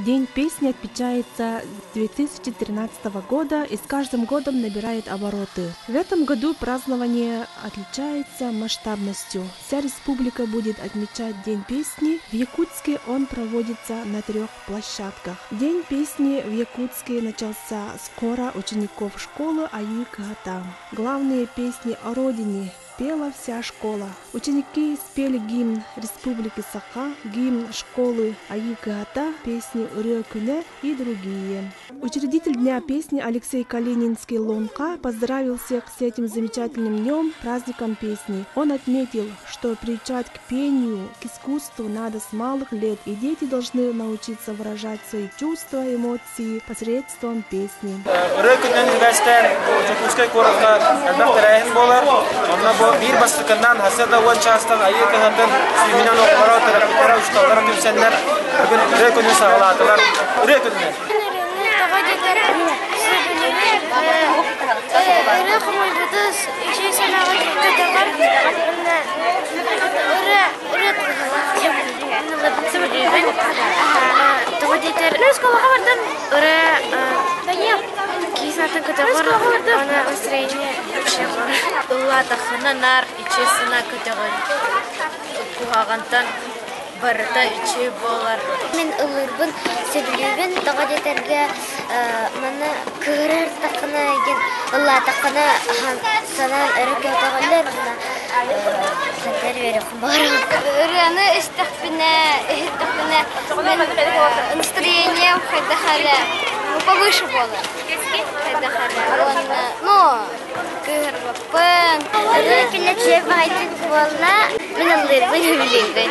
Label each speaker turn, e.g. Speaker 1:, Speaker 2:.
Speaker 1: День песни отмечается с 2013 года и с каждым годом набирает обороты. В этом году празднование отличается масштабностью. Вся республика будет отмечать День песни. В Якутске он проводится на трех площадках. День песни в Якутске начался с хора учеников школы Айыы Кыһата. Главные песни о родине пела вся школа. Ученики спели гимн Республики Саха, гимн школы Айыы Кыһата, песни Ырыа күнэ и другие. Учредитель Дня песни Алексей Калининский Лонка поздравил всех с этим замечательным днем, праздником песни. Он отметил, что приучать к пению, к искусству надо с малых лет, и дети должны научиться выражать свои чувства, эмоции посредством песни.
Speaker 2: Ырыа күнүнэн сибээстээн Дьокуускай куоракка элбэх тэрээһин буолар. Онно бу биир бастакыннан сарсыарда уон чаастан Айыы кыһатын сүүһүнэн оҕолоро, төрөппүттэрэ, учууталлара түмсэннэр бүгүн ырыа күнүн саҕалаатылар. Ырыа күнүнэн!
Speaker 3: Ырыаны тоҕо диэтэр сөбүлүүбүн. Ырыа хомуйбуту үчүгэй санааҕа көтөҕөр уонна ырыа ырыа сөбүлүүбүн. Тоҕо диэтэр ырыа киһи санаатын көтөҕөр уонна настроение үчүгэй.
Speaker 4: Ыллаатаххына наар үчүгэй санаа көтөҕөр. Куһаҕантан барыта үчүгэй буолар.
Speaker 3: Мин ыллыырбын сөбүлүүбүн, тоҕо диэтэргэ манна кыыһырартаххына игин ыллаатаххына санаан өрө көтөҕүллэр уонна хантан үөрүөххүн баҕарабын. Ырыаны истэхпинэ, иһиттэхпинэ мин настроением хайдах эрэ повыше буолар. Хайдах эрэ уонна ну кыыһырбаппын. Ырыа күнэ үчүгэй баҕайытык буолла. Мин ыллыырбын сөбүлүүбүн.